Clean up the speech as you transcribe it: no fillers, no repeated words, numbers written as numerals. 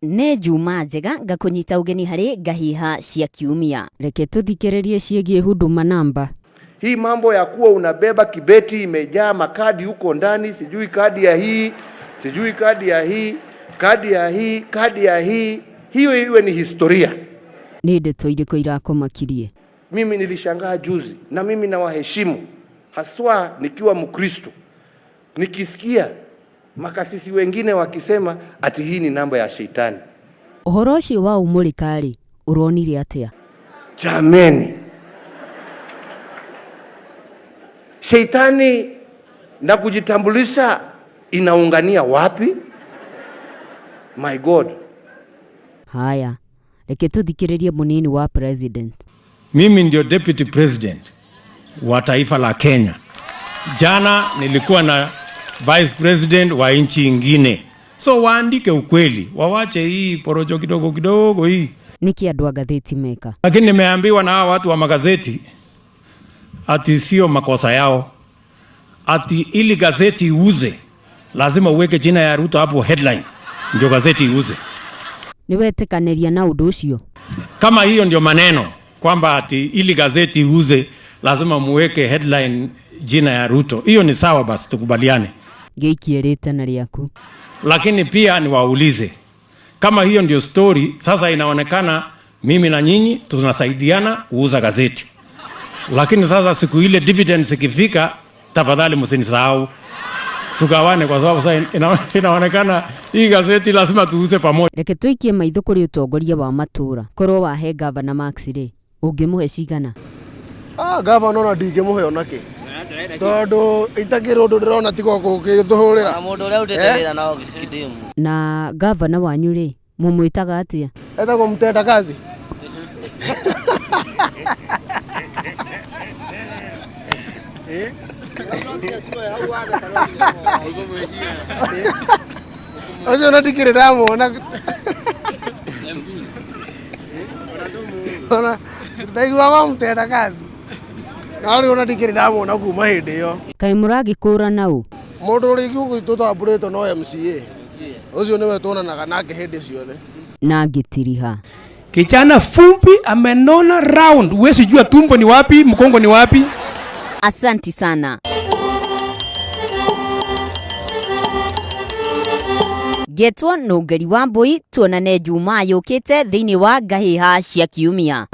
Nĩ Njuma njega ngakũnyita ũgeni harĩ Ngahiha cia Kiumia. Reke tũthikĩrĩrie ciĩgiĩ Huduma Namba. Hii mambo ya kuwa unabeba kibeti imejaa makadi huko ndani, sijui kadi ya hii, sijui kadi ya hii, kadi ya hii, kadi ya hii, hiyo iwe ni historia. Nĩ ndeto irĩkũ irakũmakirie? Mimi nilishangaa juzi, na mimi nawaheshimu haswa nikiwa Mkristo, nikisikia makasisi wengine wakisema ati hii ni namba ya sheitani. Ũhoro ũcio wa ũmũrĩka-rĩ, ũronire atĩa? Jameni, sheitani na kujitambulisha inaungania wapi? My God. Haya, reke tũthikĩrĩrie mũnini wa president. Mimi ndio deputy president wa taifa la Kenya. Jana nilikuwa na vice president wa nchi ingine, so waandike ukweli, wawache hii porojo kidogo kidogo hii. Nĩkĩ andũ a ngathĩti meka? Lakini nimeambiwa na hawa watu wa magazeti ati sio makosa yao, ati ili gazeti iuze lazima uweke jina ya Ruto hapo headline ndio gazeti iuze. Nĩ wetĩkanĩria na ũndũ ũcio? Kama hiyo ndio maneno kwamba ati ili gazeti iuze lazima muweke headline jina ya Ruto, hiyo ni sawa, basi tukubaliane. Ngĩikie rĩtana rĩaku. Lakini pia niwaulize kama hiyo ndio story, sasa inaonekana mimi na nyinyi tunasaidiana kuuza gazeti, lakini sasa siku ile dividends ikifika, tafadhali msinisahau tugawane, kwa sababu sasa inaonekana hii gazeti lazima tuuze pamoja. Reke tũikie maitho kũrĩ ũtongoria wa matũũra. Korwo wahe gavana Max rĩ, ũngĩmũhe cigana? Ah, gavana ona ndingĩmũhe ona kĩ tondũ itakĩrĩ ũndũ ndĩrona tiga gũgĩthũrĩra Na mũndũ ũrĩa ũrutĩte wĩra no Kidimu. Na gavana wanyu rĩ, mũmwĩtaga atĩa? Etagwo mtenda kazi. Ũcio ona ndikĩrĩ ndamuona ona ndaiguaga mtenda kazi no rĩu ona ndikĩrĩ ndamuona kuma hĩndĩ ĩyo. Kaĩ mũragĩkũrana ũ? Mũndũ ũrĩa ithuĩ tũtambũrĩtwo no MCA ũcio nĩwe tuonanaga nake hĩndĩ ciothe. Na ngĩtiriha. Kijana fumbi amenona round, huwezi jua tumbo ni wapi, mkongo ni wapi. Asanti sana. Ngetwo Nũngeri wa Mbũi, tuonane Jumaa yũkĩte thĩinĩ wa Ngahĩha cia Kiumia.